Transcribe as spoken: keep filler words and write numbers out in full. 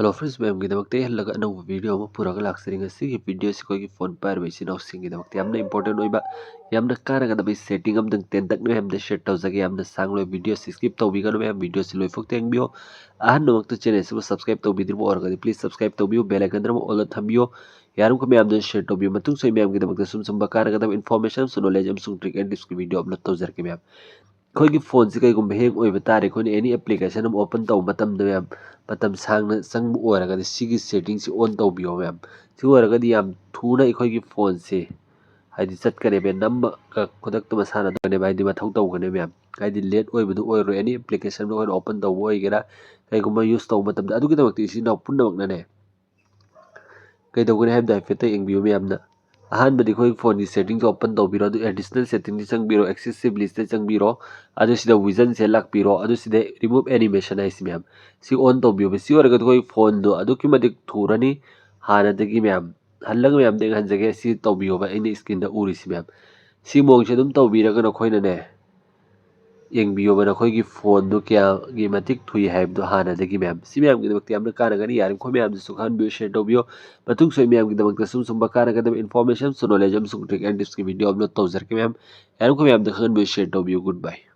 Hello friends, ꯃꯌꯥꯝꯒꯤꯗꯃꯛꯇ ꯑꯩ ꯍꯜꯂꯒ ꯑꯅꯧꯕ video ꯑꯃ ꯄꯨꯔꯒ ꯂꯥꯛꯆꯔꯤ꯫ ꯉꯁꯤꯒꯤ video ꯑꯁꯤ ꯑꯩꯈꯣꯏꯒꯤ phone ꯄꯥꯏꯔꯤꯕ ꯏꯆꯤꯟ ꯏꯅꯥꯎꯁꯤꯡꯒꯤꯗꯃꯛꯇ ꯌꯥꯝꯅ important ꯑꯣꯏꯕ, ꯌꯥꯝꯅ ꯀꯥꯟꯅꯒꯗꯕ setting ꯑꯃꯇꯪ ꯇꯦꯟꯇꯛꯅ ꯃꯌꯥꯝꯗ share ꯇꯧꯖꯒꯦ꯫ ꯌꯥꯝꯅ ꯁꯥꯡꯂꯣꯏ, video ꯑꯁꯤ skip ꯇꯧꯕꯤꯒꯅꯨ ꯃꯌꯥꯝ, video ꯑꯁꯤ ꯂꯣꯏꯐꯥꯎ ꯌꯦꯡꯕꯤꯌꯨ꯫ ꯑꯍꯥꯟꯕꯃꯛꯇ channel ꯑꯁꯤꯕꯨ subscribe ꯇꯧꯕꯤꯗ꯭ꯔꯤꯕ ꯑꯣꯏꯔꯒꯗꯤ please subscribe ꯇꯧꯕꯤꯌꯨ, bell icon ꯑꯃ all ꯊꯝꯕꯤꯌꯨ꯫ ꯌꯥꯔꯤꯕꯃꯈꯩ ꯃꯌꯥꯝꯗ share ꯇꯧꯕꯤꯌꯨ꯫ ꯃꯇꯨꯡꯁꯨ ꯑꯩ ꯃꯌꯥꯝꯒꯤꯗꯃꯛꯇ ꯁꯨꯝ ꯁꯨꯝꯕ ꯀꯥꯟꯅꯒꯗꯕ information ꯑꯃꯁꯨꯡ knowledge ꯑꯃꯁꯨꯡ trick and tricks ꯀꯤ video upload ꯇꯧꯖꯔꯛꯀꯦ ꯃꯌꯥꯝ꯫ ꯑꯩꯈꯣꯏꯒꯤ phone ꯁꯤ ꯀꯩꯒꯨꯝꯕ hang ꯑꯣꯏꯕ ꯇꯥꯔꯦ, ꯑꯩꯈꯣꯏꯅ any application ꯑꯃ open ꯇꯧꯕ ꯃꯇꯝꯗ ꯃꯌꯥꯝ, ꯃꯇꯝ ꯁꯥꯡꯅ ꯆꯪꯕ ꯑꯣꯏꯔꯒꯗꯤ ꯁꯤꯒꯤ setting ꯁꯤ on ꯇꯧꯕꯤꯌꯣ ꯃꯌꯥꯝ꯫ ꯁꯤ ꯑꯣꯏꯔꯒꯗꯤ ꯌꯥꯝ ꯊꯨꯅ ꯑꯩꯈꯣꯏꯒꯤ phone ꯁꯦ ꯍꯥꯏꯗꯤ ꯆꯠꯀꯅꯦꯕ, ꯅꯝꯕꯒ ꯈꯨꯗꯛꯇ ꯃꯁꯥꯅ ꯇꯧꯒꯅꯦꯕ, ꯍꯥꯏꯗꯤ ꯃꯊꯧ ꯇꯧꯒꯅꯦꯕ ꯃꯌꯥꯝ꯫ ꯍꯥꯏꯗꯤ late ꯑꯣꯏꯕꯗꯨ ꯑꯣꯏꯔꯣꯏ, any application ꯑꯃ ꯑꯩꯈꯣꯏꯅ open ꯇꯧꯕ ꯑꯣꯏꯒꯦꯔꯥ, ꯀꯩꯒꯨꯝꯕ use ꯇꯧꯕ ꯃꯇꯝꯗ꯫ ꯑꯗꯨꯒꯤꯗꯃꯛꯇ ꯏꯆꯤꯟ ꯏꯅꯥꯎ ꯄꯨꯝꯅꯃꯛꯅꯅꯦ ꯀꯩꯗꯧꯒꯅꯤ ꯍꯥꯏꯕꯗꯣ ꯍꯥꯏꯐꯦꯠꯇ ꯌꯦꯡꯕꯤꯌꯨ ꯃꯌꯥꯝꯅ꯫ ꯑꯍꯥꯟꯕꯗꯤ ꯑꯩꯈꯣꯏ phone ꯒꯤ setting ꯁꯦ open ꯇꯧꯕꯤꯔꯣ, ꯑꯗꯨ additional setting ꯗ ꯆꯪꯕꯤꯔꯣ, accessibility ꯗ ꯆꯪꯕꯤꯔꯣ, ꯑꯗꯨ ꯁꯤꯗ vision ꯁꯦ ꯂꯥꯛꯄꯤꯔꯣ, ꯑꯗꯨ ꯁꯤꯗ remove animation ꯍꯥꯏꯁꯤ ꯃꯌꯥꯝ, ꯁꯤ on ꯇꯧꯕꯤꯌꯣꯕ꯫ ꯁꯤ ꯑꯣꯏꯔꯒꯗꯤ ꯑꯩꯈꯣꯏ phone ꯗꯣ ꯑꯗꯨꯛꯀꯤ ꯃꯇꯤꯛ ꯊꯨꯔꯅꯤ ꯍꯥꯟꯅꯗꯒꯤ ꯃꯌꯥꯝ꯫ ꯍꯜꯂꯒ ꯃꯌꯥꯝꯗ ꯌꯦꯡꯍꯟꯖꯒꯦ, ꯁꯤ ꯇꯧꯕꯤꯌꯣꯕ, ꯑꯩꯅ screen ꯗ ꯎꯔꯤꯁꯤ ꯃꯌꯥꯝ꯫ ꯁꯤ ꯃꯑꯣꯡꯁꯦ ꯑꯗꯨꯝ ꯇꯧꯕꯤꯔꯒ ꯅꯈꯣꯏꯅꯅꯦ ꯌꯦꯡꯕꯤꯌꯣꯕ, ꯅꯈꯣꯏꯒꯤ phone ꯗꯨ ꯀꯌꯥꯒꯤ ꯃꯇꯤꯛ ꯊꯨꯏ ꯍꯥꯏꯕꯗꯨ ꯍꯥꯟꯅꯗꯒꯤ ꯃꯌꯥꯝ꯫ ꯁꯤ ꯃꯌꯥꯝꯒꯤꯗꯃꯛꯇ ꯌꯥꯝꯅ ꯀꯥꯟꯅꯒꯅꯤ, ꯌꯥꯔꯤꯃꯈꯩ ꯃꯌꯥꯝꯗꯁꯨ ꯈꯪꯍꯟꯕꯤꯌꯨ, share ꯇꯧꯕꯤꯌꯨ꯫ ꯃꯇꯨꯡꯁꯨ ꯑꯩ ꯃꯌꯥꯝꯒꯤꯗꯃꯛꯇ ꯁꯨꯝ ꯁꯨꯝꯕ ꯀꯥꯟꯅꯒꯗꯕ information ꯑꯃꯁꯨꯡ knowledge ꯑꯃꯁꯨꯡ trick and tricks ꯀꯤ video upload ꯇꯧꯖꯔꯛꯀꯦ ꯃꯌꯥꯝ꯫ ꯌꯥꯔꯤꯃꯈꯩ ꯃꯌꯥꯝꯗ ꯈꯪꯍꯟꯕꯤꯌꯨ, share ꯇꯧꯕꯤꯌꯨ꯫ Good bye꯫